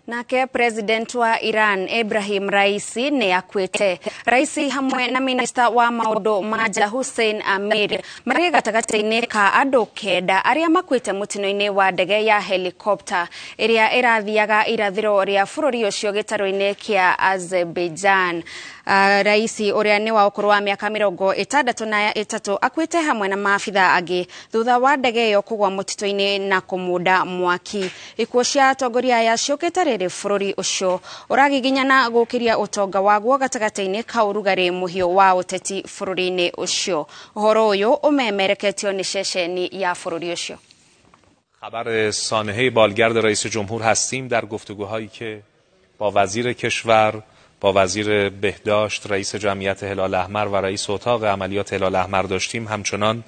Nake president wa Iran Ibrahim Raisi nĩ akuĩte. Raisi hamwe na minista wa maũndũ ma nja Hussein Amir marĩ gatagatĩ-inĩ ka andũ 9 arĩa makuĩte mũtino-inĩ wa ndege ya helicopter ĩrĩa ĩrathiaga irathĩro rĩa bũrũri ũcio gĩtarũ-inĩ kĩa Azerbaijan. Raisi ũrĩa nĩ wa ũkũrũ wa mĩaka 63 akuĩte hamwe na maabitha angĩ thutha wa ndege ĩyo kũgwa mũtitũ-inĩ na kũmunda mwaki. Ikuũ cia atongoria aya ciũkĩte rĩrĩ bũrũri ũcio ũragiginyana gũkĩria ũtonga waguo gatagatĩ-inĩ ka ũrugarĩ mũhiũ wa ũteti bũrũri-inĩ ũcio. Ũhoro ũyũ ũmemereketio nĩ ceceni ya bũrũri ũcio. خبر سانحه بالگرد رئیس جمهور هستیم. در گفتگوهایی که با وزیر کشور، با وزیر بهداشت، رئیس جمعیت هلال احمر و رئیس اتاق عملیات هلال احمر داشتیم، همچنان